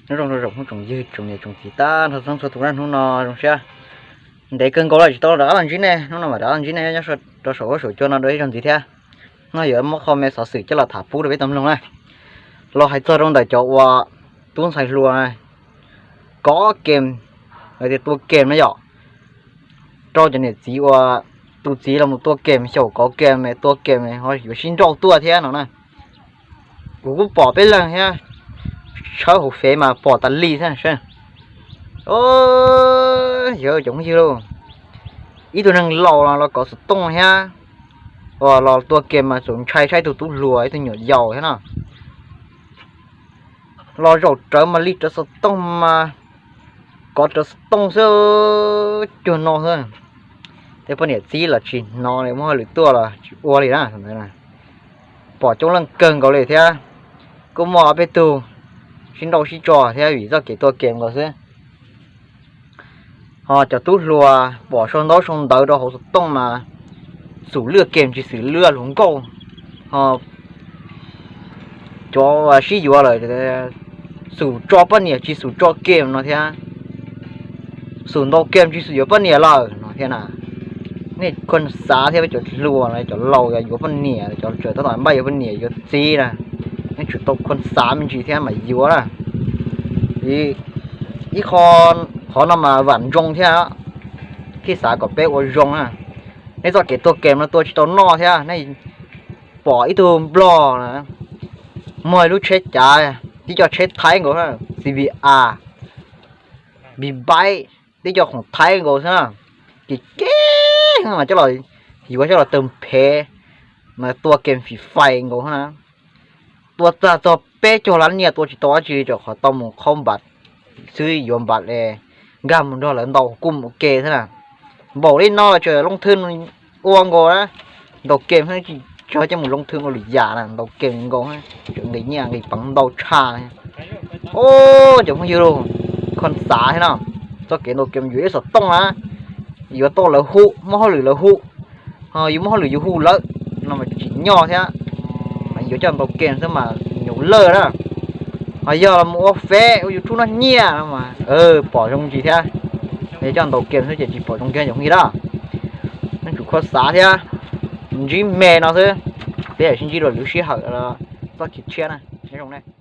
Nyob zoo rau tsoom phooj tsoom ywg tsoom niam tsoom txiv tag nrho txhua tus na, hnub no zoo siab ntev kawg nkaus lawm tsis tau rov qab los ntsib nej, hnub no mam rov qab los ntsib nej nyob rau saum huab saum cua no rau ib zaug ntxiv thiab. No yuav muab qho me xov xwm coj los tham pub rau peb tau mloog na. Los hais txog rau ntawm cov uas tub ntxhais hluas kov kem, hais tias tua kem na yom, rau cov niam txiv uas tus txiv los mus tua kem, xyaum kov kem, tua kem ho yuav sib nrauj tuaj thiab no na. Kuv kuj pom peb leeg thiab, tshawb hauv fev mas pom tas li thiab. Yog cov phooj ywg lauj, ib tug neeg laus los kov xov tooj thiab, uas los tua kem mas txaus ntshai saib ib tug tub hluas ib tug nyuam yaus thiab no. Los zaum rawv mas li rawv xov tooj mas kov rawv xov tooj xwb, cuag no xwb. Tej poj niam txib los tsis hnov li, muaj hauj lwm tuaj los tsis ua li na. Pom coob leej kawg nkaus li thiab, kuj muaj ob peb tug sib nrauj sib tso thiab vim txoj kev tua kem nkaus xwb. Ho cov tub hluas pom sau ntaub sau ntawv rau hauv xov tooj mas xum lwaj kem tsis xum lwaj hluas nkauj, ho cov sib yuav lawm xum tso poj niam tsis xum tso kem no thiab, xum ntaus kem tsis xum yuav poj niam lawm no thiab na. Nej khuv xav thiab, peb cov hluas cov laus yuav poj niam, cov tseem tab tom npaj yuav poj niam yuav txiv na, nej tsum tau khuv xav me ntsis thiab mas yuav na. Ib qho, qhov no mas vam ntsoov thiab, thiaj xav kom peb ua zoo na. Nej txoj kev tua kem no tua tsis tau noj thiab. Nej pom ib tug nplog na, muag lub tsheb cav, tib co tsheb Thaib nkaus, C B R, Big Bike, tib co khoom Thaib nkaus xwb na. Kim kev mas coj los yuav coj los tawg phev, mas tua kem Free Fire nkaus na. Tua tag txog peb caug lab nyiaj tua tsis tau dab tsi, rau qhov tau mus qhaub npam xwb, yuav npam nkag mus nrog lawv ntaus kuj mus ua ke xwb na. Npaum li no tseem loo thwj ua nkaus na. Ntaus kem xwb tsis txhob coj mus loo thwj ua lwm yam na, ntaus kem nkaus, tseem nqis nyiaj nqis peev ntau tshaj. Cov phooj ywg, khuv xav thiab no, txoj kev ntaus kem yuav ib xov tooj na, yuav tau lawv hu, muaj hauj lwm lawv hu, ho yus muaj hauj lwm yus hu lawv no mas tsim nyog thiab. Yuav coj ntaus kem xwb mas nyuj lawj na. Ho yog los mus ua feb ua YouTube noj nyiaj no mas pom zoo ntsis thiab. Yog coj ntaus kem xwb ces tsis pom zoo kiag cov phooj ywg na. Nej tsum khuv xav thiab, ntsib me no xwb, peb sib ntsib dua lwm lub sij hawm txoj kev tshiab na. Nyob zoo na.